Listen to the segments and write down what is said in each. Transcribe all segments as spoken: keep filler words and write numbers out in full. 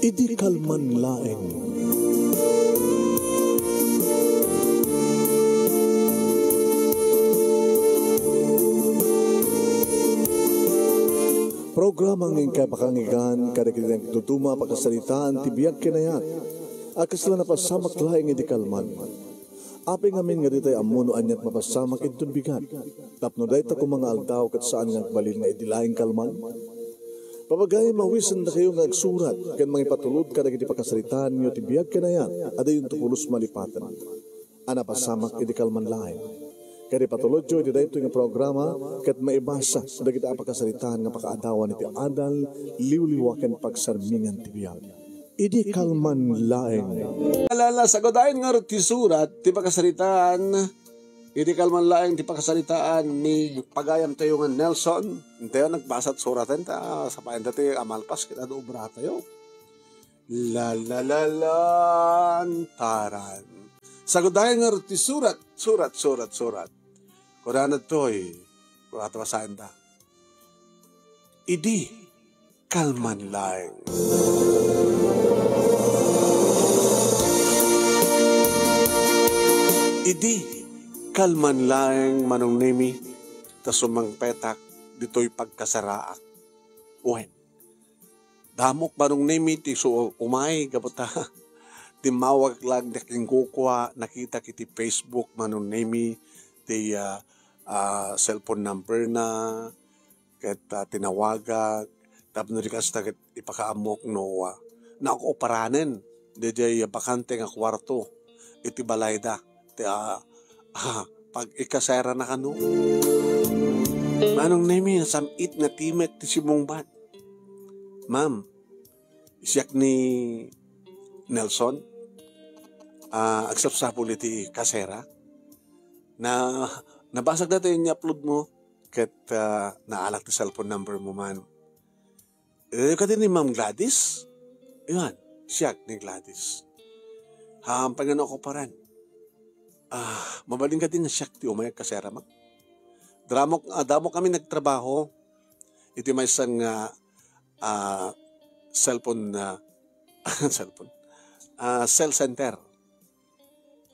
Idi kalman laeng. Programa nga inkay pakanggan kadagiti nagduduma a pakasaritaan ti biag ken ayat a kasla napasamak laeng idi kalman. Apay ngamin nga ditay ammo no aniat mapasamak inton bigat, tapno dayta koma nga aldaw ket saan nga agbalin nga idi laeng kalman? Papagayam a awisendakayo nga agsurat ken mangipatulod kadagiti pakasaritaanyo ti biag ken ayat a diyonto pulos malipaten a napasamak idi kalman laeng. Ket ipatulodyo iti daytoy nga programa ket maibasa dagiti a pakasaritaan nga pakaadawan iti adal, liwliwa ken pagsarmingan ti biag. Idi kalman laeng. Alala, sagudayen ngarud ti surat ti pakasaritaan. Idi kalman laeng ti pakasaritaan ni pagayamtayo nga Nelson. Intayo nagbasa ti suraten ta sapayan dati a malpas ket adu obratayo. La, la, la, lantaran. Sagudayen ngarud ti surat, surat, surat, surat. Kunana ditoy, kunana ta basaen da. Idi kalman laeng. Idi kalman laeng, Manong Nemi, ta sumangpetak ditoy pagkasaraak. Wen, damok, Manong Nemi, ti su-, umay, gapu ta timmawag lang, nakingkukua, nakitak iti Facebook, Manong Nemi, ti, ah, ah, cellphone number na, ket, ah, tinawagak, tapno di kasta ket ipakaammok no, ah, naokoparanen daydiay bakante nga kuarto iti balayda, ti, ah, ah, pag-ikaserana kano. Manong Nemi, nasam-it nga timek ti simungbat. Ma'am, siak ni Nelson, ah, agsapsapul iti kasera. Na, nabasag dati ni-upload mo, ket, ah, naalak ti cellphone number mo man. Eh, kadi ni Ma'am Gladys? Iwan, siak ni Gladys. Hampay nga naokuparan. Ah, mabalin kadi nga siak ti umay agkasera, ma? Dramok, ah, damo kami nagtrabaho iti maysa nga, ah, cellphone, ah, cellphone, ah, cell center.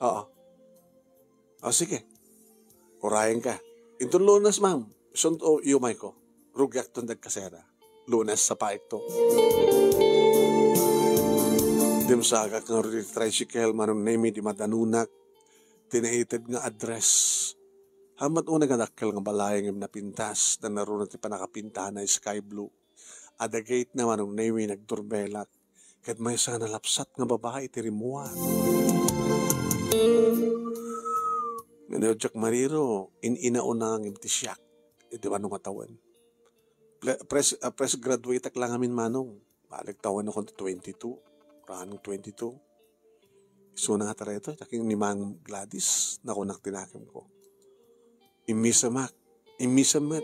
Oo. O, sige. Urayenka. Inton Lunes, ma'am, isunto iumayko. Rugiakton dagkasera. Lunes, sapaikto. Dimsagak ngarud iti tricycle, Manong Nemi, di madanunak ti naited nga address. Hammet unay nga dakkel nga balay ngem napintas, nanaruna ti pannakapintana a sky blue. Adda gate na, Manong Nemi, nagdurbelak. Ket maysa nga nalapsat nga babai ti rimmuar. Nga ni Jack Mariro, in-inauna ngem ti siak iti mano nga tawen. Pre-, pres-, ah, fresh graduate ak lang amin, Manong. Balik tawen ako ti twenty-two, running twenty-two. Isuna nga tareto, taking ni Mang Gladys, nakunak tinakem ko. Immisemak, immisem met.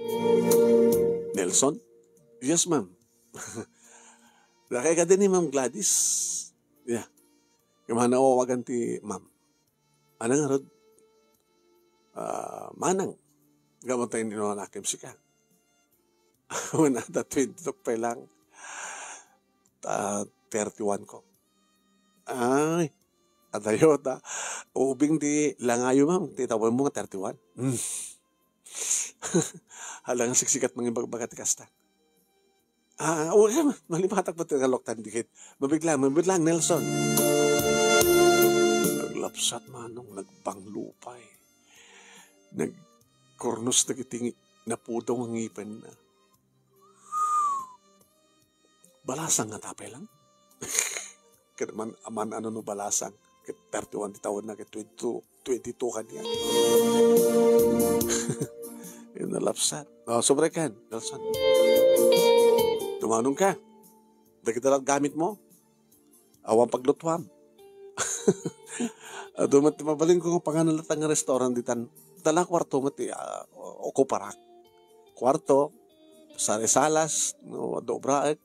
Nelson? Yes, ma'am. Dakay kadi ni Ma'am Gladys. Yeah. Yung mga nawawagan ti ma'am. Anang ngarud? Ah, manang. Gamatay ni Noah Nakim sika. Wen, ata twenty-two pay lang. Ta, thirty-one ko. Ay, adayo ta. Ubing ti langayo, ma'am. Ti tawen mo nga thirty-one. Hmm. Hala nga siksikat mangibagbaga ti kasta. Ah, okay, ma-, malipatak pa ti naluktan dikit. Mabigla, mabigla, Nelson. Naglapsat manong, nagbanglupay. Nagkurnos dagiti ngi-, napudong nga ngipenna. Balasang nga tapay lang. Ket man, man ano no balasang. Ket thirty-one ti tawenna, ket twenty-two, twenty-two kaniak. Yung nalapsat. Oh, sobra kan, Nelson. Tumanong ka. Dagiti la gamit mo. Awan paglutuam. Adu met ti mabalin ko nga panganan latta nga restaurant ditan. Dala kuarto met ti, ah, okuparak. Kuarto, sari-salas, no, adu obraek.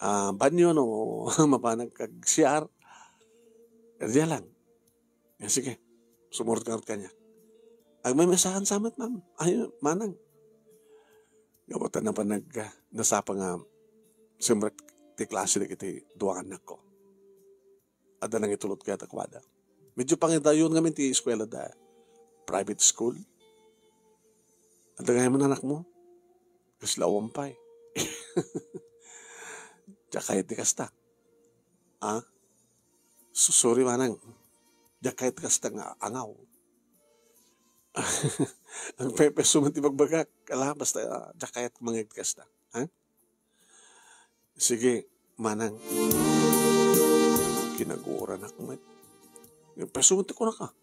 Ah, banyo, no, mapanag kag C R. Diay lang. Ah, sige. Sumurot ka kaniak. Agmay-, agmaymaysakan sa met, ma'am. Ay, manang. Gapu ta napanag-, ah, nasapa nga simrek ti klase dagiti dua nga annakko. Adda nangitulod kayat a kuada. Medyo pangidayon ngamin ti eskuelada. Private school. Adda ngamin anakmo? Kasla awan pay. Diak kayat ti kasta. Ah? So, sorry, manang. Diak kayat ti kasta nga angaw. Ang pepeso man ti bagbagak. Ala, basta, ah, diak kayat mangeg ti kasta. Ha? Sige, manang. Kinaguranak met. Peso met ti kunaka.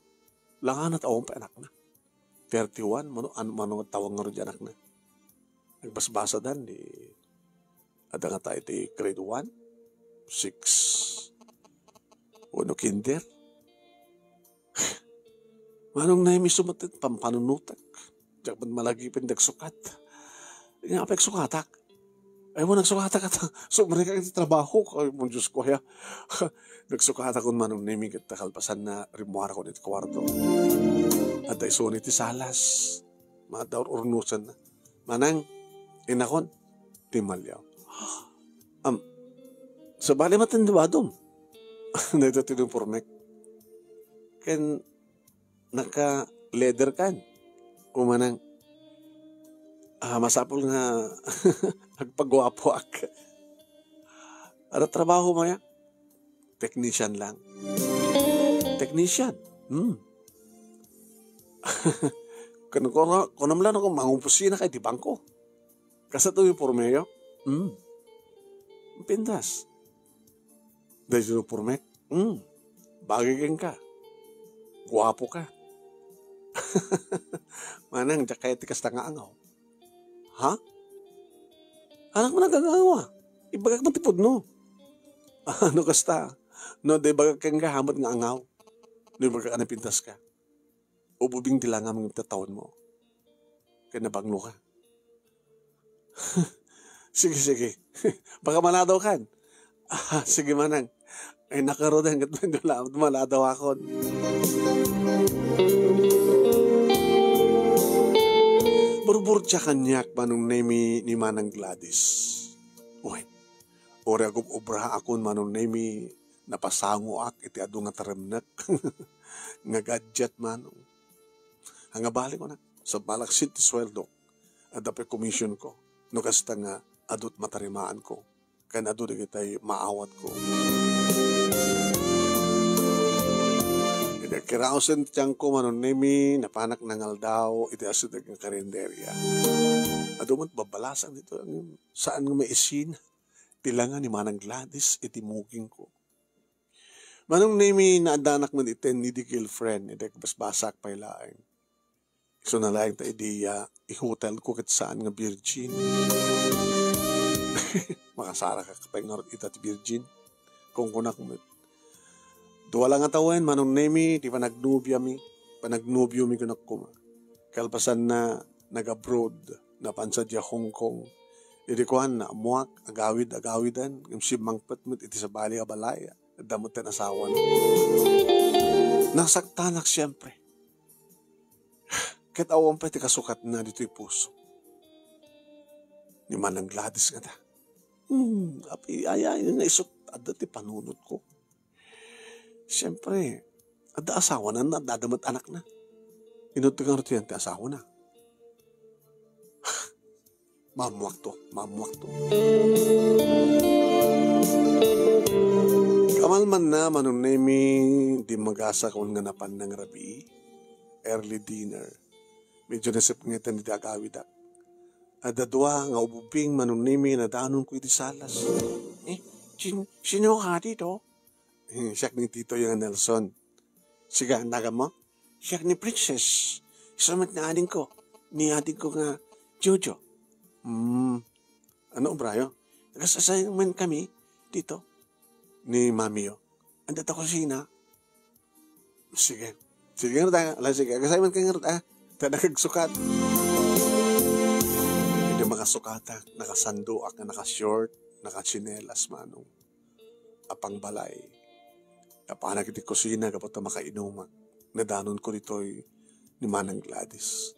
Langanat awan pay anakna. Thirty-one, mano, an-, mano tawag ngarud di anakna. Nagbasbasadan di, adda ngata iti grade one, six, wenno kinder. Manong Nemi, sumatit pampanunutek. Diak met malagipen dagsukat. Nga apay agsukatak? Ay mo, nagsukatak at sumrek iti trabaho. Ay mo, Diyos ko, ya. Nagsukatak kun Manong Nemi, ket kalpasan na rimmuarakon iti kuarto. Adda isuna iti salas. Madda ur-urnusan na. Manang, inakon, ti maliaw. Am, sabali matin di badom. Dayta ti uniformek. Ken naka-leather kan. Kumanang, ah, masapul nga agpaguapoak. Ada trabaho maya? Technician lang. Technician? Hmm. Kun, kun, kunam lang ako, mangumpusi na kay di bangko. Kasta ti uniformeyo? Hmm. Pintas. Dahil uniformek? Hmm. Bagay kenka. Guapo ka. Manang, diak kayat ti kasta nga angaw. Ha? Anak mo nagagawa. Ibagak mo ti pudno. Ano kasta? No, di bagak kenka, hamot nga angaw. No, ibagak a napintas ka. Ububing ti langam nga tataon mo. Kaya nabanglo ka. Sige, sige. Baka maladaw kan. Ah, sige, manang. Ay, nakarudeng ket medyo la-, maladaw akon. Burburtia kaniak, Manong Nemi, ni Manang Gladys. Uy, uri agub-obra akon, Manong Nemi, napasangoak iti adu nga taremnek. Nga gadget, Manong. Anga balik ko na. Sa balaksit ti sweldo. Adda pay commission ko. No kasta nga adut matarimaan ko. Ken adu dagitay maawat ko. Iti kiraosen ti tiangko, Manong Nemi, napanak nangaldaw iti asideg nga karinderia. Adu met babbalasang dito, saan nga maisina ti langa ni Manang Gladys iti muging ko. Manong Nemi, naaddanak met iti needy girlfriend, iti basbasak pay laeng. Isu na laeng ta idi, ah, i-hotel ko ket saan nga virgin. Makasaraka pay ngarud ita ti virgin. Kunkunak met. Dua la nga tawen, Manong Nemi, ti panagnobiami, panagnobiomi kunak koma. Kalpasanna, nag-abroad, napan sadiay Hong Kong. Idi kuan, naammoak, agawid, agawiden, ngem simmangpet met iti sabali a balay. Adda met ti asawana. Nasaktanak, siempre. Ket awan pay ti kasukatna ditoy puso. Ni Manang Gladys ngata. Hmm, apay, ay, ay, nga isut, adda ti panunot ko. Siyempre, adda asawana, adda, adda met anakna. Inut ti ngarud ti asawana. Maammoak to, maammoak to. Kamalmanna, Manong Nemi, dimmagasak wen nga napan nangrabii. Early dinner. Medyo nasipngetan iti agawidak. Adda dua nga ububing, Manong Nemi, nadanonko iti salas. Eh, sin-, sino ka dito? Eh, siak ni Titoy nga Nelson. Siga, nagan mo? Siak ni Princess. Isu met nga adingko. Ni adingko nga Jojo. Hmm. Ano, obrayo? Nag-assignment kami dito ni Mami, oh. Anda ta kusina? Sige. Sige nga ta. Ala, sige. Nag-assignment ka nga, ah. Ta nakagsukat. Hindi makasukatak. Nakasandoak, nakashort, nakatsinelas, Manong. Apang balay. Napanak iti kusina, gapu ta makainumak. Nadanonko ditoy ni Manang Gladys.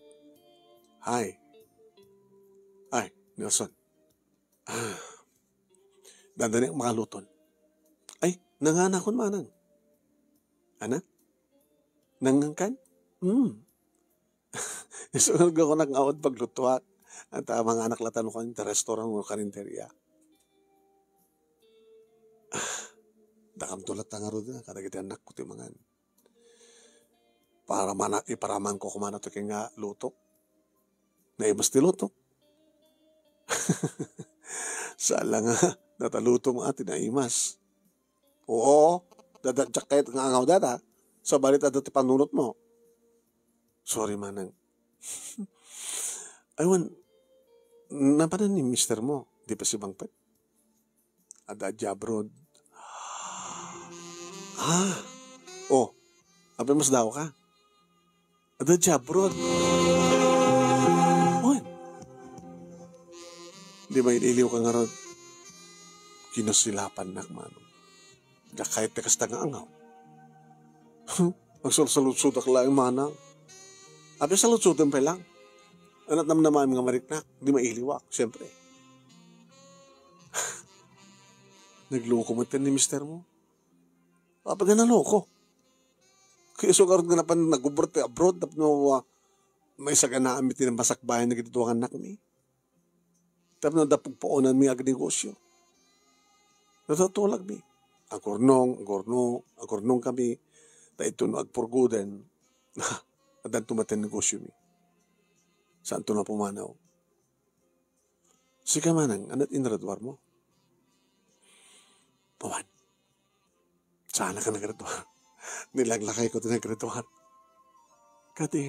Hi. Hi, Nelson. Ah. Dandanek makaluton. Ay, nanganakon manang. Ana? Nangankan? Hmm. Isu nga kunak nga awan paglutuak. Anta, manganak latta no kan restaurant wenno karinderya. Dakamto latta ngarud, kadagiti annakko ti mangan. Para mana-, iparamanko koma daytoy ken nga lutok. Naimas ti lutok. Saan la nga, dayta lutok nga ti naimas. Oo, dayta diak kayat nga angaw dayta. Sabali, adda ti panunotmo. Sorry, manang. Ay, wen, napanan ni mister mo? Di pa sibangpet? Adda idiay abroad. Ah. Oh, apay masdaoka? Adda idiay abroad. Wen. Di mailiwka ngarud? Kinasilapannak, manang. Diak kayat ti kasta nga angaw. Agsalsaludsodak laeng, manang. Apay saludsoden pay lang? Ania ti namnamaem nga mariknak? Di mailiwak, siempre. Nagloko met ni mister mo. Apay nga naloko? Kaya isu ngarud nga napan nagubber ti abroad, tapno, ah, maisaganaanmi ti masakbayan dagiti dua nga annakmi. Tapno adda pagpuonanmi nga agnegosio. Natutulagmi. Agurnong, agurno-, agurnongkami. Ta inton no agpurgoden, addanto met ti negosiomi. Saanto nga pumanaw. Sika manang, ania ti inraduarmo? Awan. Saanka nga nagradua? Nilaglakayko ti nagradua. Kadi,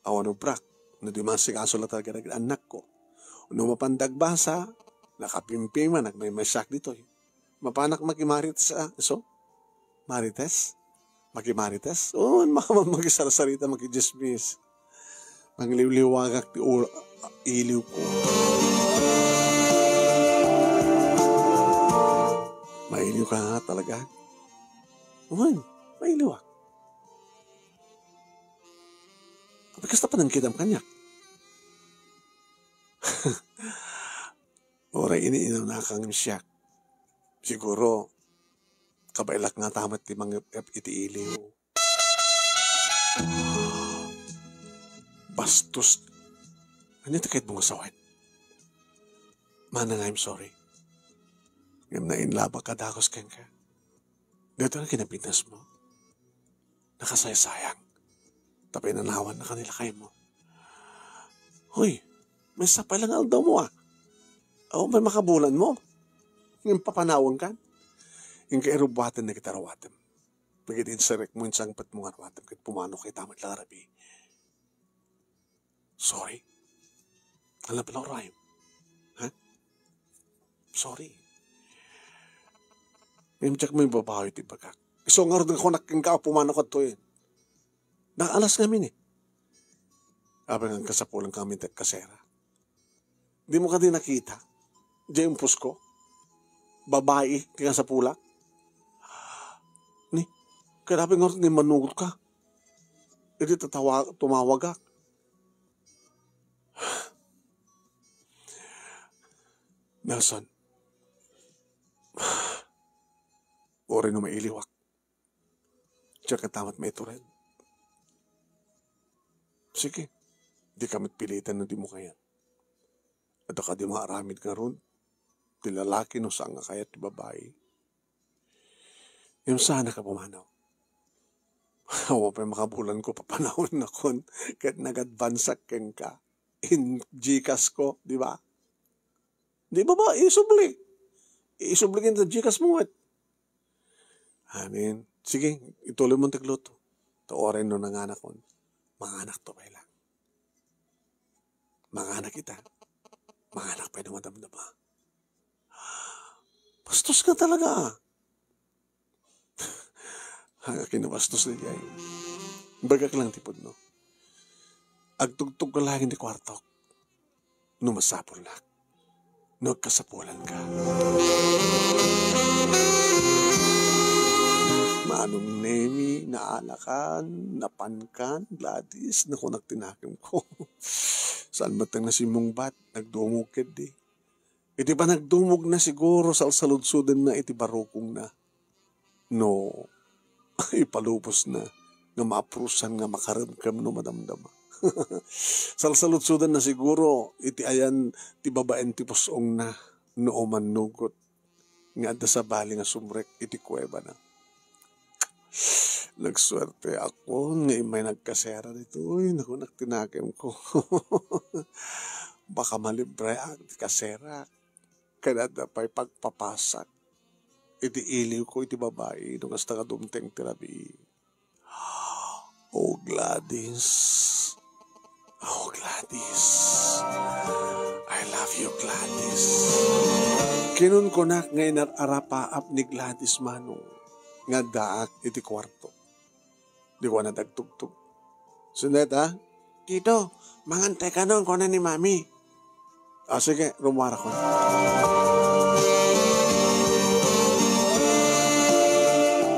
awan ubrak, no di maasikaso latta dagiti annakko. No mapan da agbasa, nakapimpima, nagmaymaysaak ditoy. Mapanak makimarites, ah, isu? Marites? Makimarites? Oo, makaman makisarsarita, makichismis. Mangliwliwagak ti ul-, iliwko. Mailiwka nga talaga? Wen, mailiwak. Apay kasta panangkitam kaniak? Uray ini-inanaka ngem siak. Siguro, kabaelak ngata met ti mangep-ep iti iliw. Bastos. Ania ti kayatmo nga sawen? Manang, I'm sorry. Ngem nainlabak a dagus kenka. Daytoy nga kinapintasmo. Nakasaysayang. Ta pinanawannaka ni lakaymo. Hoy, maysa pay lang nga aldawmo, ah. Awan pay makabulanmo. Ngem papanawankan. Inka irubbuaten dagiti arawatem. Dagiti inserrekmo, insangpetmo nga arawatem, ket pumanok ita met la nga rabii. Sorry. Alam pala, Orion. Ha? Sorry. Ngem diak mababawi ti ibagak. Isu ngarud nga kunak kenka, pumanok kadtoyen. Nakaalas ngamin, eh. Apay nga agkasapulanka ngamin ti agkasera? Dimo kadi nakita? Diay umpusko? Babai ti kasapulak? Ni, kayat apay ngarud nga immanugotka? Idi tatawa-, tumawagak. Nelson, uray no mailiwak, diak koma met maitured. Sige, dika met piliten no dimo kayat. Adda kadi maaramid ngarud? Ti lalaki no saan nga kayat ti babai? Ngem saanka a pumanaw. Awan pay makabulanko, papanawennakon ket nag-advanceak kenka. In-Gcash ko, di ba? Di ba, ba, isubli. Isubli ken ta Gcash mo met. Amin. Sige, ituloy mo ti agluto. Ta uray no nanganakon, manganakto pay lang. Manganak ita. Manganak pay no madamdama. Bastos ka talaga, ah. Ang akin na bastos na diay. Bagak lang ti pudno. Agtugtog ka lang di kwartok. No masapulnak. No agkasapulanka. Manong Nemi, naalakan, napankan, Gladys, nakunak ti nakemko. Saan met nga nasimmungbat, nagdumog ketdi. Iti panagdumogna, siguro, salsaludsodenna iti barukongna. No, ipalubosna nga maaprusan nga makaremkem no madamdama. Salsaludsodenna, siguro, iti ayan ti babaen ti pus-ongna no umannugot nga adda sabali nga sumrek iti kuwebana. Nagsuerteakon nga immay nagkasera ditoy, nakunak ti nakemko. Baka malibreak ti kaserak, ken adda pay pagpapasak iti iliwko iti babai no kasta nga dumteng ti rabii. Oh, Gladys. Oh, Gladys. I love you, Gladys. Kinunkunak nga inar-arapaap ni Gladys, Manong, nga addaak iti kuarto. Di ko na dagtugtog. Sundayta, "Tito, mangan tayo kanon," kuna ni Mami. Ah, sige, rumuarakon.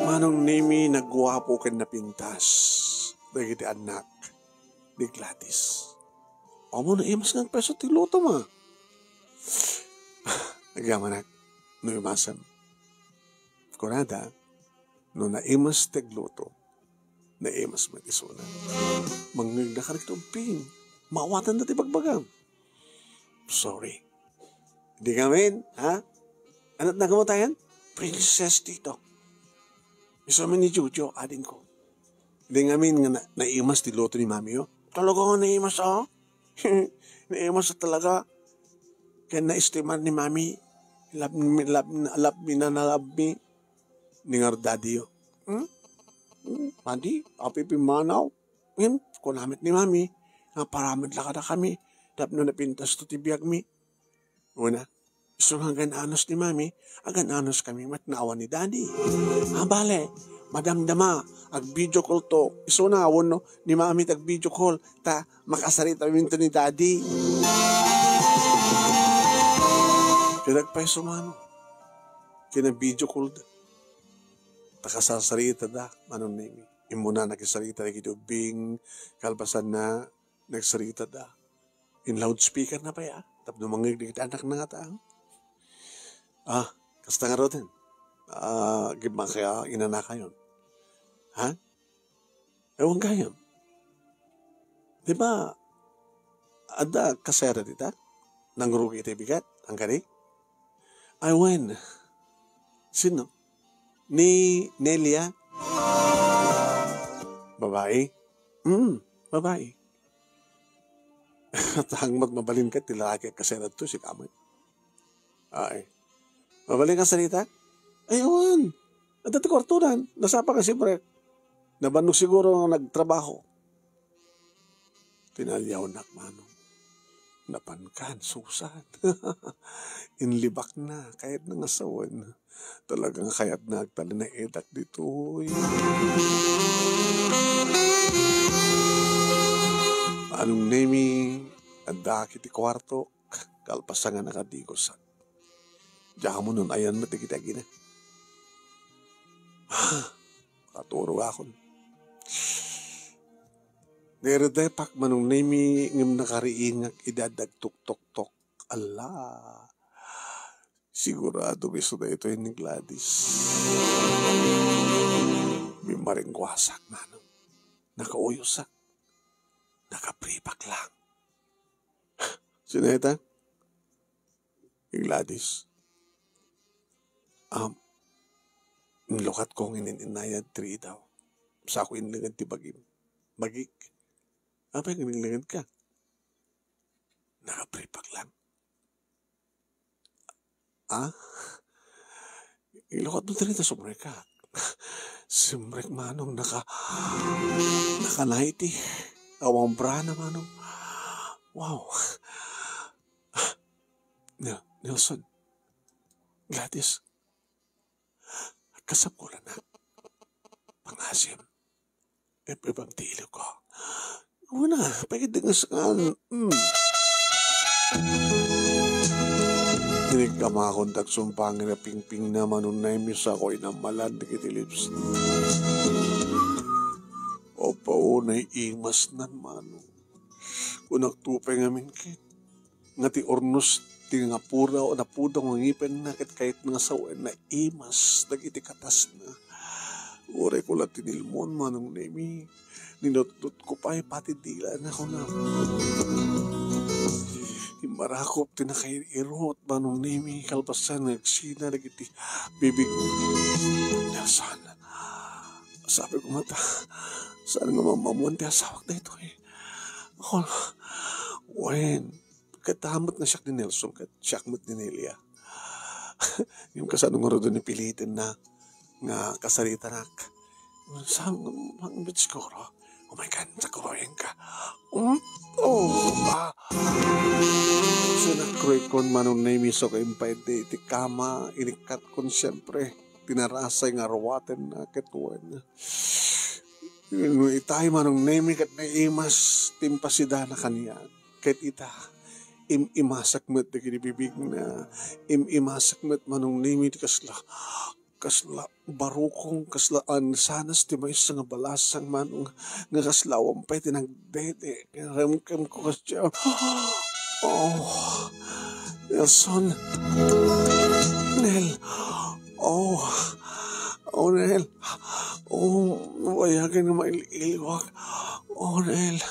Manong Nemi, nagguapo ken napintas dagiti annak ni Gladys. Amo, naimas nga agpayso ti luto, ma. Agyamanak, no imasem. Kunada, no naimas ti agluto, naimas met isuna. Mangngegna kadagiti ubbing. Maawatanda ti bagbagam. Sorry. Di ngamin, ha? Anat na kamatayan? Princess dito. Isu man ni Jojo, adingko. Di ngamin nga na-, naimas ti luto ni Mami, oh. Talaga nga naimas, oh. Naimas talaga. Kaya na-estimar ni Mami. Love me, love, love me na, na love me. Ningar daddy, oh. Hmm? Hmm? Adi, api pimanaw. Ngem, kuna met ni Mami, nga paramid la kadakami, tapno napintas to ti biagmi. Una, isu nga agan-anos ni Mami, agan-anos kami met nga awan ni Daddy. Ah, bale, madamdama, ag-video call to. Isuna wenno ni Mami ti ag-video call, ta makasarita minto ni Daddy. Kinagpayso, Mano. Kina-video call da. Ta kasasarita da, Manong Nemi. Immuna nakisarita dagiti ubbing, kalpasanna, nagsarita da. In loudspeaker na pay, ah. Tapno mangngeg dagiti anakna ngata, ah. Ah, kasta ngaruden. Ah, gimma kaya inanakayon. Ha? Ewan kayon. Di ba, adda kasera dita? Nangrugi iti bigat? Ang kani? Ay, wen. Sino? Ni Nelia? Babae? Hmm, babae. Tangmat mabalin ka, ti lalaki a kasera to, si Kamay. Ay. Mabalin ka sarita? Ay, awan. Adda ti kwartonan. Nasapa ka si Brek. Nabannog siguro nga nagtrabaho. Tinaliawnak, Manong. Napankan, Susan. Inlibak na, kayat na nga sawen. Talagang kayat na agtalinaedak ditoy. Manong Nemi, adda iti kuarto, kalpasan nga nakadigosak. Diak ammo no ayan met dagiti agina. Katurogakon. Nairedepak, Manong Nemi, ngem nakariingak idi adda agtuktoktok. Ala, sigurado isu daytoy ni Gladys. Bimmaringguasak, Manong. Nakauyosak. Nakapripak lang. Sino ita? Ni Gladys. Um, inlukatko nga inin-inayad ti riidaw. Sako inlenged ti bagim. Bagik. Apay nga inlenged ka? Nakapripak lang. Ah? Ilukatmo diri ta sumrekak. Sumrek, Manong, naka, naka-nighty. Awan bra na, Manong. Wow. Ne-, Nelson. Gladys. Kasapul, anak. Pangasim. Ep-epam ti iliwko. Una, pagidingas nga, mm. Inikkamakon, tagsumpangin a pingpingna, Manong Nemi, sako inammalan dagiti lips. Apaw, naiimasnan, Manong. Kunak to pay ngamin ket. nga ti urnos ti nangapuraw, napudong nga ngipenna ket kayatna nga sawen, naimas dagiti katasna. Uray ko la tinilmon, Manong Nemi, ninutnot ko pay pati dilana, kuna. Immarakop ti nakair-irot, Manong Nemi, kalpasan nga agsina dagiti bibig. Nelson, sabi ko mata, saan nga mamamon ti asawak daytoy? Ako, wen, ket amet nga siak ni Nelson, ket siak met ni Nelia. Ngem kasano ngarud ni pilitenna nga kasaritanak? Saan nga mangbit siguro? Oh my God, nakuroyen ka. Um, oh, ah. Sinakroy kon Manong Nemi, so kaimpay iti kama, inikkat kon siyempre. Tinarasay nga ruaten na ket wen. Itay Manong Nemi ket naimas ti impasidana kaniak. Ket ita, im-imasak met dagiti bibigna, im-imasak met Manong Nemi ti kasla, kasla barukong, kasla ansanas ti maysa nga balasang Manong, nga kasla awan pay ti nagdede, remkem ko kasdiay. Oh, Nelson. Nel. Oh, oh, Nel. Oh, bayagen nga mail-iliwak. Oh, Nel.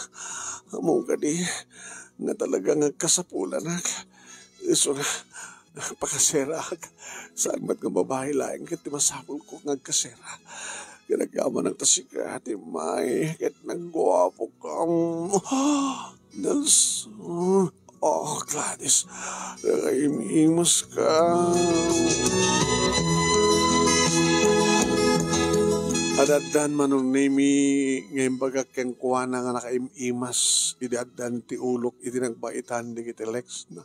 Ammom kadi nga talaga nga agkasapulanak. Isu nga, pakaseraak. Saan met nga babai laeng ket ti masapulko nga agkasera. Ket agyamanak ta sika ti may ket nagguapo ka. Nelson. Oh, Gladys. Nakaim-imas ka. Adda-addan Manong Nemi nga imbagak kenkuana nga nakaim-imas idi addan ti ulok iti nagbaitan dagiti leksna.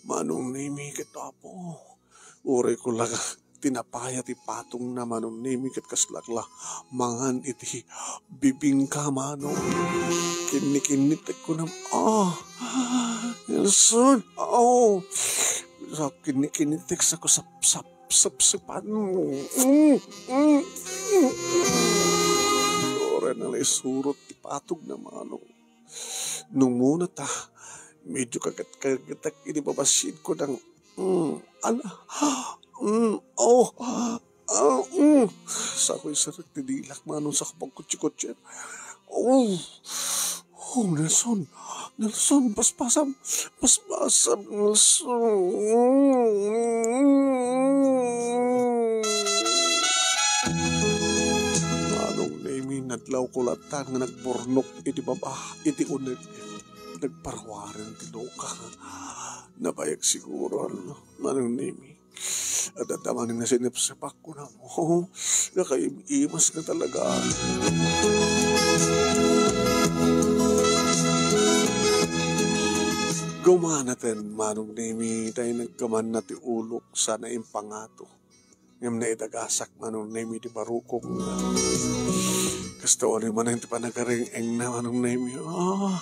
Manong Nemi ket Apo, uray ko la tinapaya ti patongna Manong Nemi ket kaslak la mangan iti bibingka Manong. Kinnikinnitek kunam, ah, Nelson, oh, sa kinnikinnitek sa ko sap-, sap-, sapsapan. Mm, mm, mm. Uray na la isurot ti patongna Manong. Numuna ta, medyo kaget-kagetek idi babasienko nang, mm, ala, mm, oh, ah, mm. Sa ko iserrek ti dilak Manong sa kapagkutsi-kutsi. Oh, oh, Nelson, Nelson, paspasam, paspasam, Nelson. Manong Nemi, nadlawko latta nga nagburnok iti baba, iti uneg. Nagparuaren ti loka. Nabayag siguro, Manong Nemi. Adda manen nga sinepsepak kunam. Oh, nakaim-imas nga talaga. Gumanaten, Manong Nemi, tay nagkamanna ti ulok sana impangato. Ngem naidagasak Manong Nemi ti barukong. Kasta uray manen ti panagareng-engna Manong Nemi. Ah,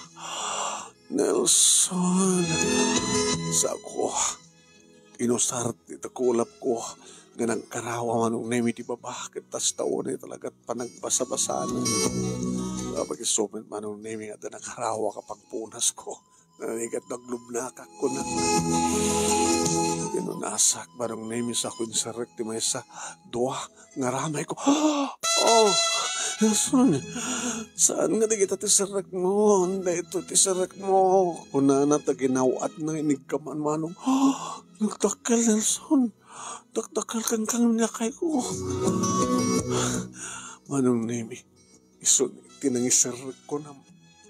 Nelson. Sako. Inusar ti kulapko nga nagkarawa Manong Nemi ti baba ket kasta unay talaga panagbasabasana. Apay isu met Manong Nemi nga adda nakarawa ka pagpunasko. Nanigat naglubnakak, kuna. Pinunasak, Manong Nemi, sa ko inserrek ti maysa, dua, nga ramay ko. Oh, Nelson, saan nga dagita ti serrekmo? Daytoy ti serrekmo. Kunana ta ginaw-atna, inigkaman, Manong. Nagdakkel, Nelson. Dakdakkel kenka ngem ni akayko. Manong Nemi, isu ti nangiserrek ko na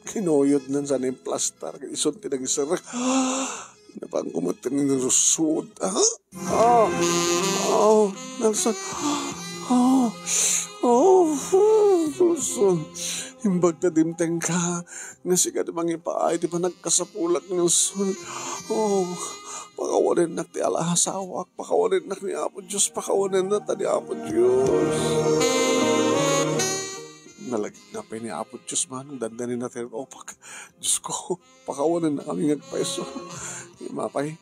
kinuyod nan sa naimplastar. Isu ti nangiserrek. Napanko met ti nangisusud. Ah! Ah! Ah! Nelson. Ah! Oh, Nelson. Imbag ta dimtengka nga sika ti mangipaay ti panagkasapulak, Nelson. Oh, pakawanennak ti ala-, asawak. Pakawanennak ni Apo Dios, pakawanenna ta ni Apo Dios. Nalagipna pay ni Apo Dios, Manong, dandanina ti opak. Dios ko, pakawanenna kami nga agpayso. Ni mapay,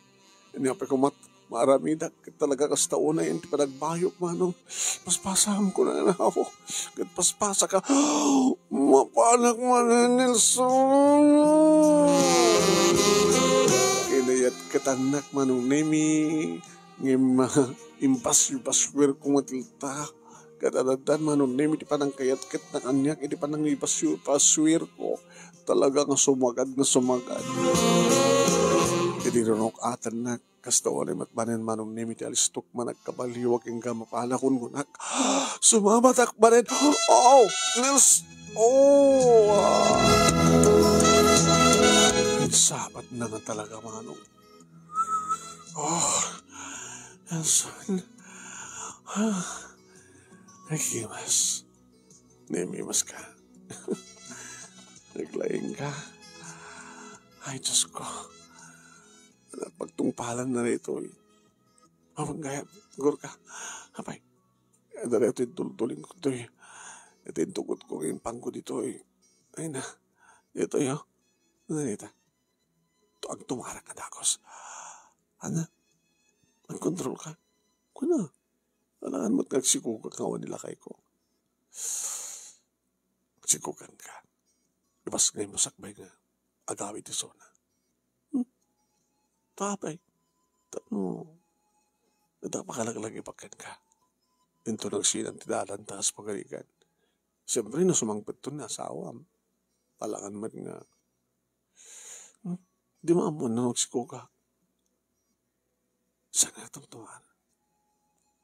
ni mapay kumat, maaramidak, ket talaga kasta unay, ti panagbayok, Manong. Paspasam ko na, Apo. Ket paspasaka. Mapanak man, Nelson. Kayatko, Manong Nemi, ngem, ah, impassuerko met latta. Ket addan, Manong Nemi, ti panangkayatkayatna kaniak iti panangipassuerpassuerko. Talaga nga sumagad nga sumagad. Idi ruknoak, atennak, kasta unay met manen, Manong Nemi, ti alistok, managkabaliw a kenka, mapala, kunkunak. Sumamatak manen. Oh, Nels! Oh, ah. Sabatna nga talaga, Manong. Oh, Nelson. Ah, nagimas. Nemimas ka. Naglaing ka. Ay, Diyos ko. Napagtungpalan na rito, eh. Mabang gayam, Gorka. Apay, adda daytoy tultuling ko toy. Iti intugot ko, impangko ditoy. Ay na, ditoy, oh. Ano dita? To, agtumarak a dakes. Ana, agkontrol ka. Kuna, alangan mo't nga agsikogak nga awan ni lakay ko. Agsikogak ka. Ibas nga imbasakbay nga agawi ti sona. Hmm? Tapay. Tapno, ita pakalaglagipak kenka. Inton nagsinan ti dalan, taas pagarigan. Siyempre, no sumangpet to ni asawam. Alangan met nga, hmm? Di maammuan no agsikogak. Saan nga tumtuman?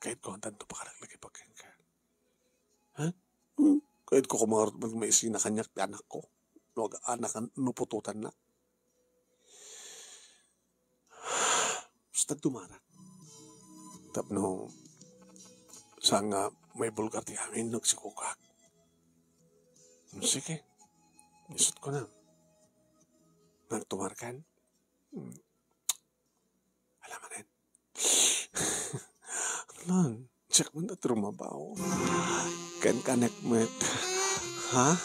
Kayatko nga tanto pakalaglagipak kenka. Ha? Hmm? Kayatko koma ngarud met nga maisina kaniak ti anakko. No ag-anak, no putotanna. Basta dumarak. Tapno, saan nga maibulgar ti amin no agsikogak. Hmm, sige. Isut ko na. Nagtumarkan? Hmm. Alam mo na yun. Lan, check mo na trumabaho. Kankanek met. Ha?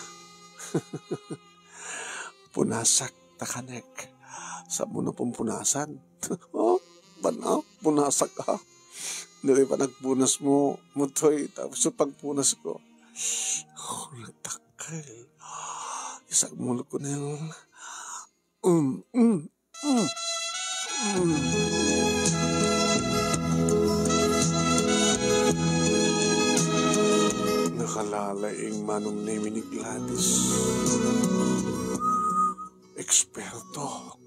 Punasak ta kanek. Saan mo na pumpunasan? Oh, bana, punasak ka. Diri pa nagpunas mo, mutoy, tapos yung pagpunas ko. Oh, nagtakkel. Isang mulok ko na yun. Mm, mm, mm, mm. Nakalalaing Manong Nemi ni Gladys. Eksperto.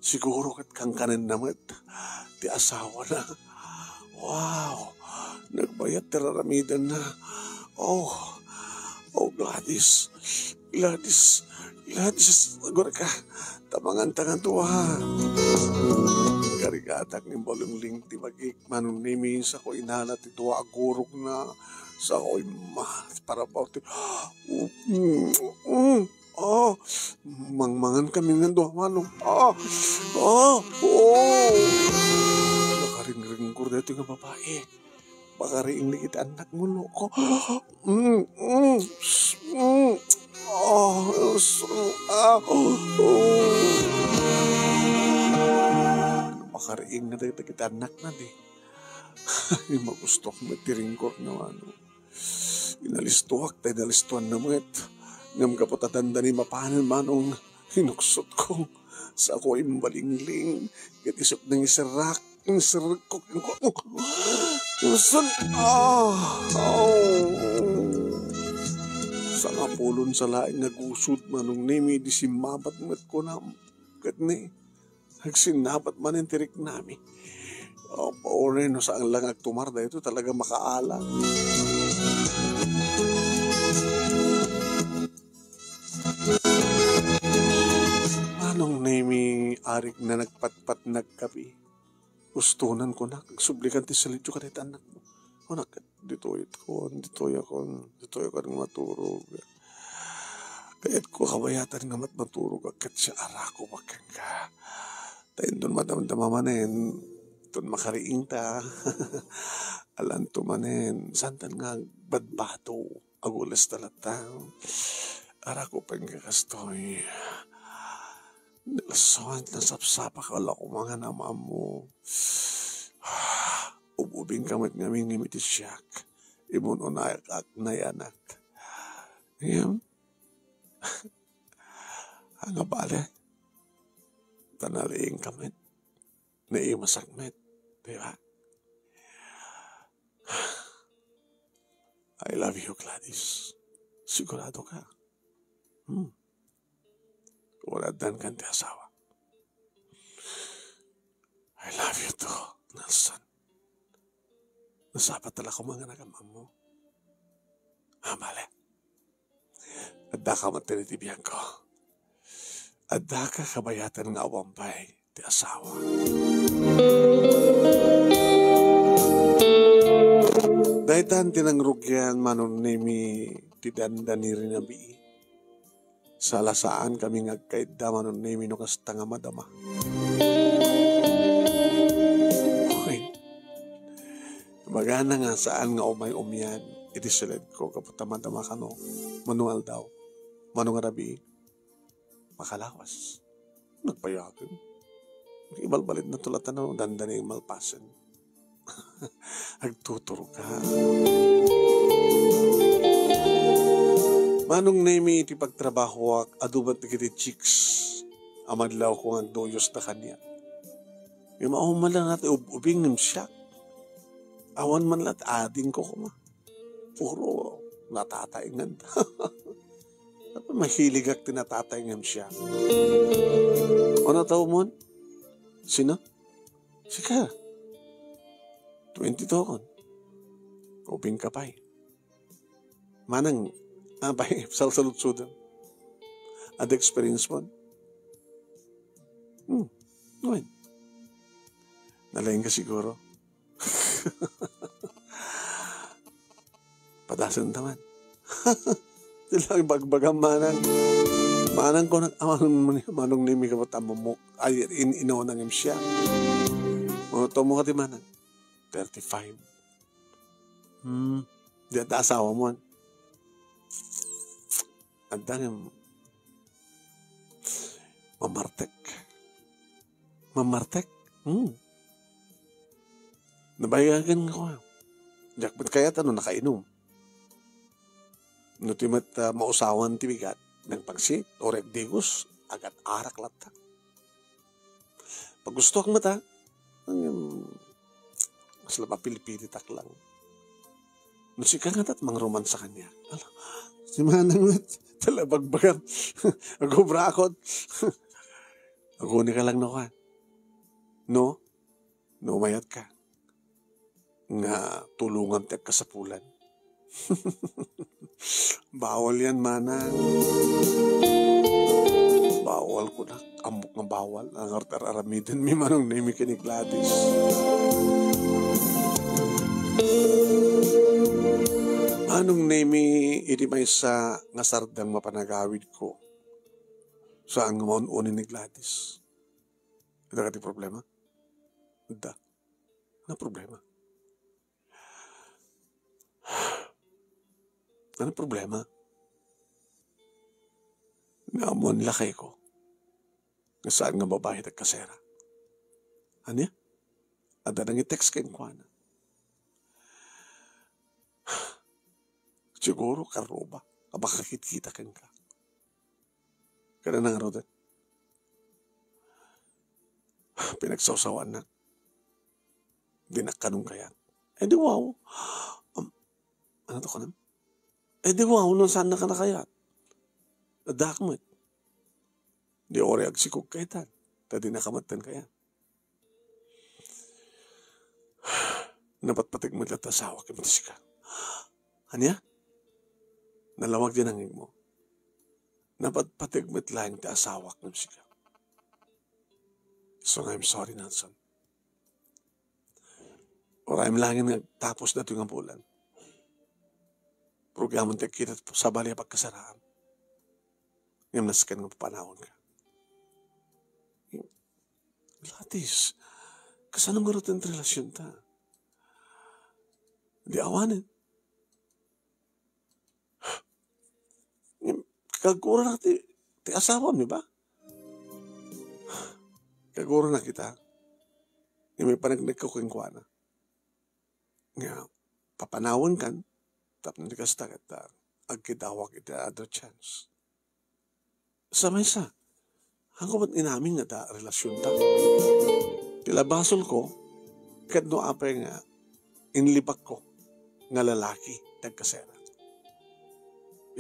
Siguro ket kankanenna met ti asawana. Wow! Nagbayat ti raramidenna. Oh, oh, Gladys. Gladys. Gladys, agurka. Tamangan ta nga dua. Karigatak nga imbalingling ti bagik, Manong Nemi, sako inala ti dua a gurogna. Sako imma, para pa ti, mm, mm. Oh, mangmangan kami nga dua, Manong. Oh, oh, oh. Nakaringringgor daytoy nga babai. Pakariing dagiti annakmo, loko. Mm, mm, mm. Oh, ah, oh, oh. Pakariing na dagiti annakna, di. Ay, magustuak met ti ringkor nga, Manong. Inalistoak ta inalistoanna met. Ngem gapu ta dandani mapanen, Manong, inuksotko. Sako imbalingling. Ket isut' nangiserrak. Inserrekko kenkuana. Insan, ah, oh. Sangapulon sa laeng nga gusod, Manong Nemi, di simmabat met kunam. Ket ni, agsinnabat manen ti riknami. Oh, paunay no saan lang agtumar daytoy, talaga makaalam. Manong Nemi, arik na nagpatpat nagkapi. Ustonan kunak, agsublikan ti salitio kadagiti annakmo. Kunak, ditoy itkon, ditoy akon, ditoy akon nga maturog. Kayatko kabayatan nga mat-, maturog, ket siya arako kenka. Ta inton madamdama manen, inton makariing ta, alanto manen, santan nga agbadbado, agules ta latta. Arako kenka kastoy. Nelson, nasapsapak a la koma nga ammo. Ub-ubing ka met ngamin ngem iti siak. Imun-unayak ak nayanak. Ngem, ania bale? Ta nariing ka met. Naimasak met, di ba? I love you, Gladys. Sigurado ka? Hmm. Wala dan kan ti asawa. I love you too, Nelson. Nasapa talaga kung mga nagamam mo. Ah, bale. Adda ka man ti biag ko. Adda ka kabayatan nga awan pay ti asawa. Daytan ti nangrugian, Manong Nemi, ti dandani rinabii. Sala saan kami nga agkaidda, Manong Nemi, no kasta nga madama. Okay. Bagana nga saan nga umay-umian iti siled ko, gapu ta madama kano, mano nga aldaw, mano nga rabii, makalawas. Nagpayagen. Ibalbalit na tulatan na dandani malpasen. Agtuturog ka. Manong Nemi, iti pagtrabahoak, adu met dagiti chicks a madlaw ko nga agduyos da kaniak. Ngem awan man lang iti ub-ubing ngem siak. Awan man lang ading ko kuma. Puro natataengan. Mahiligak ti natataengan siak. Ano tawon? Sino? Sika. Twenty-two kon. Ubing ka pay. Manang, apay, salsaludsodem. Adda experience mo? Hmm. Ngayon. Nalaing ka siguro. Padasen ta man. Sila ang bagbagan manang. Manang ko nag-, manong, manong ni Mika Tamamok. Ay, in, inaw na ngem siya. Ano to mo ka di manang? Thirty-five. Hmm. Di ata asawa mo. Adda ngem mamartek. Mamartek? Hmm. Nabayagan ko. Diak met kayat ano nakainom. No ti met, ah, mausawan ti bigat, nagpagsit, o rek digos, agat arak latta. Paggustoak met, ah, ngem, mas la mapilpilitak lang. No sika nga tat mangromansa kaniak. Ala, si Manang met, talabagbagam. Agubra akon. Aguni ka lang no ka. No? No, mayat ka. Nga tulongam ti agkasapulan. Bawal yan, manang. Bawal ko na. Ammok nga bawal. Ang ar-, ar-, aramiden mi manong Nemi ken ni Gladys. Manong Nemi, idi maysa nga sardeng mapanagawid ko. Saan nga maun-uni ni Gladys? Adda kadi problema? Adda. Ano problema? Ano problema? Nga ammoan lakay ko. Nga saan nga babae ti agkasera. Ania? Adda nang i-text kenkuana. Siguro, karuba. Abakakit-kita kenka. Kada nangarudet. Pinagsawsawaannak. Di nakkanong kayat. Eh, di wow. Um, ano to kanam? Eh, di wow, no saan na ka nakayat? Adda ka met. Di ori agsikog kaytan. Ta di nakamattan kayat. Napatpateg met latta asawak iti sika. Ania? Nalawag di nangngegmo. Napatpateg met laeng ti asawak ngem sika. So, I'm sorry, Nelson. Uray met laeng nga agtapos datoy nga bulan. Programon ti agkita sabali a pagkasaraam. Ngem nasken nga papanawanka. Gladys, kasano nga ruten ti relasionta? Di awanen. Kaguranak ti, ti asawam, di ba? Kaguranak ita. Nga may panagnek ko kenkuana. Nga, papanawankan, tapno di kasta ket, ah, agkidawak iti other chance. Sa maysa, haanko met inamin nga adda relasionta. Ti labasolko, ket no apay nga inlibakko nga lalaki ti agkasera.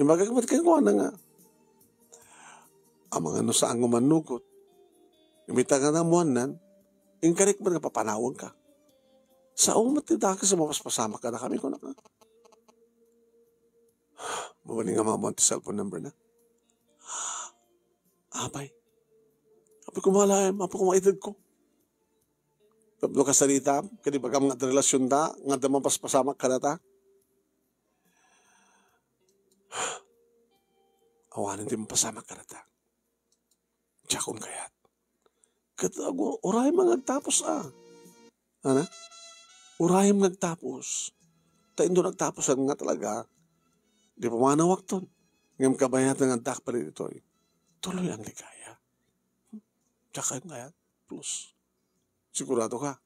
Imbagak met kenkuana nga, amangan no saanko mannugot, ngem ita nga naammoannan, inkarik met nga papanawanka. Sao met ti dakes a mapaspasamak kadakami, kunana. Mabalin nga maammoan ti cellphone number na. Apay. Apay, kumalaem, apay, kumaitedko. Tapno kasaritam, kadi bagam nga adda relasionta, nga adda mapaspasamak kadata. Awanen ti mapasamak kadata. Diakon kayat. Ket ago, urayem nga agtapos, a. Ana? Urayem nga agtapos. Ta inton agtaposan nga talaga, di pumanawakton. Ngem kabayatan nga addak pa ditoy. Tuloy ang ligaya. Diakon kayat. Plus, sigurado ka.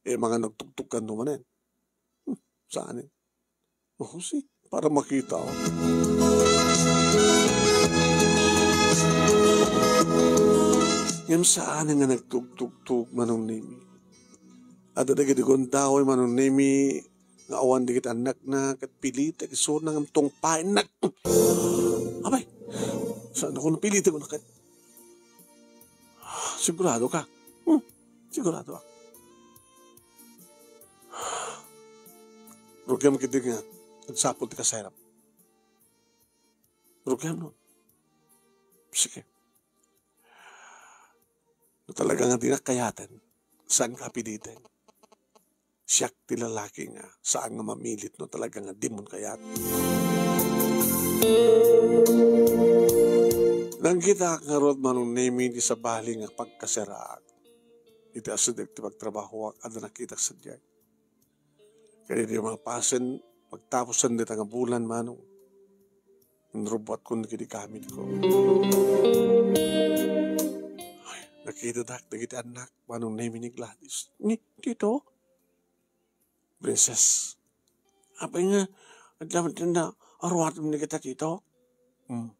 Eh, mga nagtugtog ka manen. Hmm, saan eh? Oh, si, para makita. Ngem saan nga nagtugtugtog, Manong Nemi? Adda dagiti gundaway, Manong Nemi, nga awan dagiti annakna, ket pilitek isuna ngem tungpaennak. Abay, saan ako napilitek ko na ket? Sigurado ka? Hmm, sigurado ak. Rugiam ketdi nga agsapul ti kasayram. Rugiam no. Sige. No talaga nga dinak kayaten, saan ka pilitek? Siak ti lalaki nga saan nga mamilit no talaga nga dimon kayat. Nangkitak ngarud, Manong Nemi, ti sabali nga pagkaseraak iti asideg ti pagtrabahoak, adda nakitak sadiay. Kadi di mapasen, pagtapusan dita nga bulan, Manong, inrubbuatkon kadi gamitko. Ay, nakitadak dagiti annak, Manong Nemi, ni Gladys. Ni, Tito? Princess. Apay nga, adda met nga aruatem ni kita, Tito? Hmm.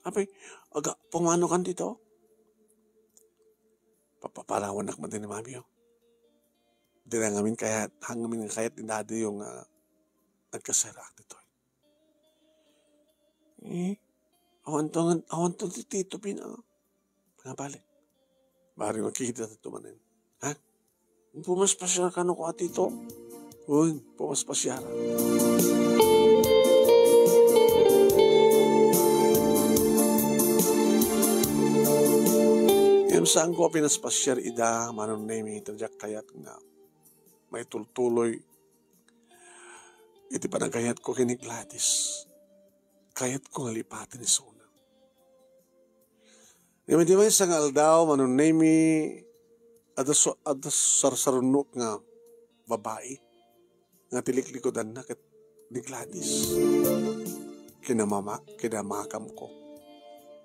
Apay, aga, pumano kan, Tito? Papapanawannak met ni Mami, oh. Dina ngamin kayat, hangamin nga kayat ni Daddy nga agkaseraak ditoy. Eh, awanto nga, awanto ti Tito Pin, ah. Nga bale. Bari makita tato manen. Ha? Pumaspasiar kano ko, Tito. Wen, pumaspasiar. Ngem saanko a pinaspasiar ida, Manong Nemi, ta diak kayat nga maitultuloy iti panagkayatko ken ni Gladys. Kayatko nga lipaten isuna. Ngem iti maysa nga aldaw, Manong Nemi, adda su-, adda sarsarunoak nga babai nga ti liklikudanna ket ni Gladys. Kinamama-, kinamakamko.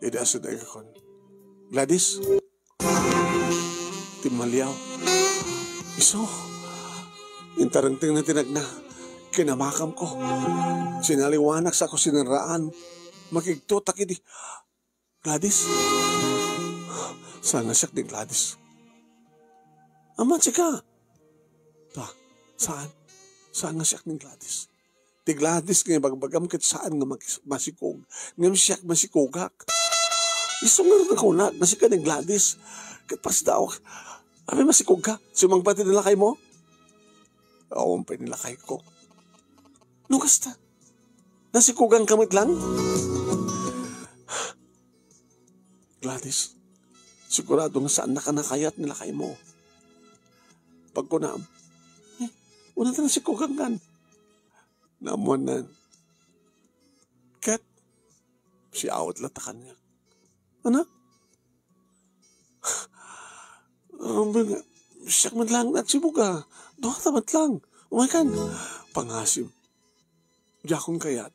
Idi asideg a kun, "Gladys!" Timmaliaw. Isu, intarengtengna ti nagna. Kinamakamko. Sinaliwanak sa ako sinarraan. Makigtotak idi. Gladys? Saan nga siak ni Gladys? Aman sika? Ta, saan? Saan nga siak ni Gladys? Ti Gladys nga ibagbagam ket saan nga makis-, masikog, ngem siak masikogak. Isu nga nakunak nga sika ni Gladys. Ket pasdaw, apay masikogka? Sumangpet ti nilakaymo? Awan pay nilakayko. No kasta, nasikoganka met lang? Gladys, sigurado nga saannaka nakayat ni lakaymo. Pagkunam, eh, una ta nasikogankan. Naammoannan. Ket, siawat latta kaniak. Ana? Rumbeng, siak met lang nagsibuga. Duata met lang. Umaykan. Pangasim. Diakon kayat.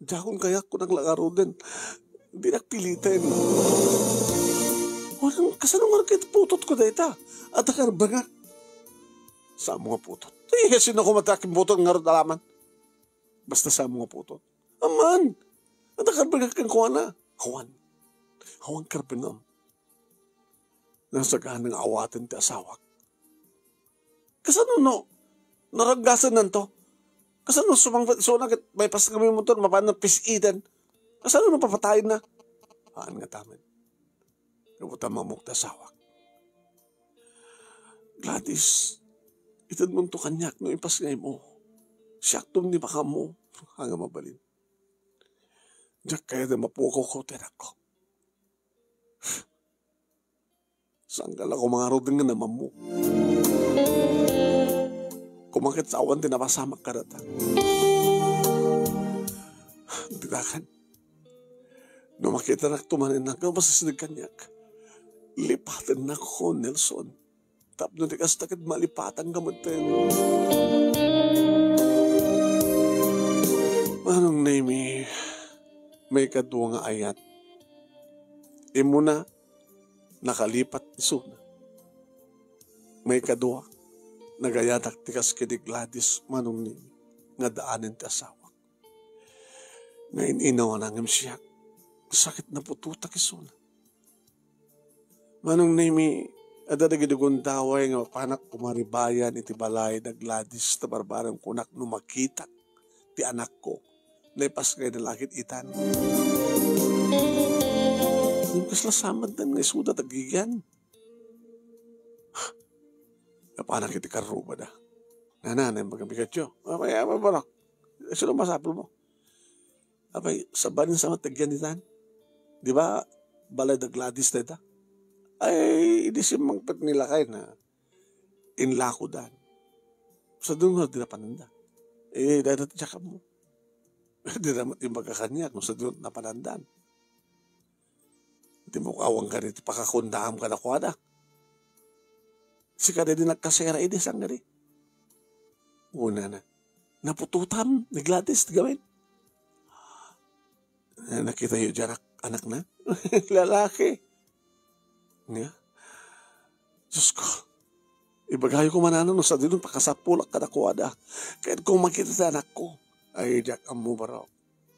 Diakon kayat, kunak la ngaruden. Dinak piliten. Walang, kasano nga ket putotko dayta? Adda karbengak. Saanmo nga putot? Eh, sino ko matakin putot ngarud alaman? Basta saanmo nga putot. Aman! Adda karbengak kenkuana. Awan. Awan karbengam. Nasagana nga awaten ti asawak. Kasano no naraggasennanto? Kasano sumangpet isuna ket maipasngam iti motor, mapanna pis-iten? Kasano no papatayenna? Haan ngata met. Gapu ta mammok ti asawak. Gladys, itedmonto kaniak no ipasngaymo. Siakto ti makaammo. Haan nga mabalin. Diak kayat a mapukaw ti anakko. Saan ka la koma ngaruden nga namammo? Koma ket awan ti napasamak kadata. Ditakan. No makitanakto manen, no masasideg kaniak, lipatennakon, Nelson. Tapno ti kasta ket malipatanka metten. Manong Nemi, maikadua nga ayat. Immuna, nakalipat isuna. Maikadua, nagayatak ti kas ken ni Gladys, Manong Nemi, nga addaanen ti asawak. Nga in-inawana ngem siak, sakit, naputotak isuna. Manong Nemi, adda dagiti gundaway nga mapanak kumaribayan iti balay da Gladys ta barbareng kunak no makitak ti anakko, naipasngayna la ket itan. Ngem kasla samatdan nga isuda ti agigian. Napanak iti karrubada. Nana, naimbag a bigatyo. Apay, apay, barok. Sino masapulmo? Apay, sabali sa met ti agian itan. Di ba, balay da Gladys dayta? Ay, idi simmangpet ni lakayna, inlakodan. Sadino nga di napananda? Eh, dayta ti diak ammo. Di na met imbaga kaniak no sadino napanandan. Di mo awan kadi ti pakakundaam kadakuada. Sika di nagkasera idi, saan kadi? Una na. Naputotam ni Gladys ti gamin. Eh, nakitayo diay anak, anakna? Lalaki. Nga? Diyos ko. Ibagayo ko manano no sadino pakasapulak kadakuada. Ket kung makita ti anakko, ay, diak ammo, barok.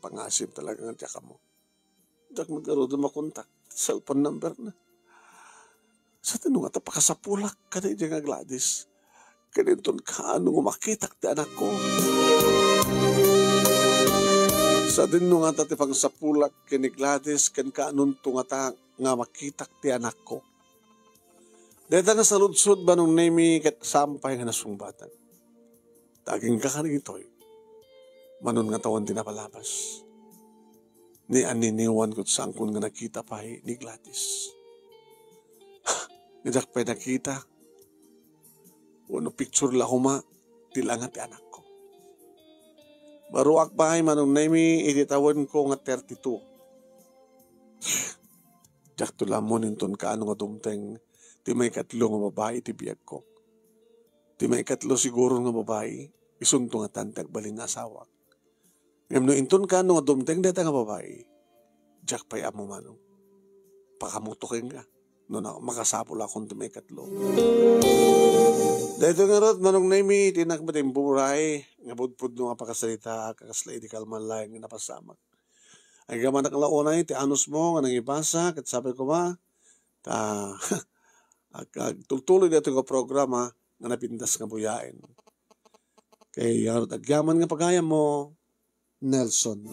Pangasim talaga nga diak ammo. Diak met ngaruden makontak ti cellphone number na. Sadino ngata pakasapulak kadi nga Gladys? Ken inton kaano nga makitak ti anakko? Sadino ngata ti pangsapulak ken ni Gladys ken kaanonto ngata nga makitak ti anakko? Dayta nga saludsod, Manong Nemi, ket saan pay nga nasungbatak. Ta agingga kadagitoy, manon nga tawen ti napalabas. Ni aniniwan ket saankon nga nakita pay ni Gladys. Nga diak pay nakita. Wenno picture la koma ti langa ti anakko. Baruak pay, Manong Nemi, iti tawenko nga thirty-two. Diakto la ammo inton kaano nga dumteng ti maikatlo nga babai iti biagko. Ti maikatlo siguro nga babai, isunto ngatan ti agbalin nga asawak. Ngem no inton kaano nga dumteng dayta nga babai, diak pay ammo, Manong. Pakaammoto kenka no na-, makasapulakon ti maikatlo. Daytoy ngarud, Manong Nemi, ti innak met imburay nga pudpudno nga pakasaritaak a kasla idi kalman laeng nga napasamak. Agyamanak la unay ti anusmo nga nangibasa ket sapay koma ta ag-, agtultuloy daytoy nga programa nga napintas nga buyaen. Kay ngarud, agyaman nga pagayammo, Nelson.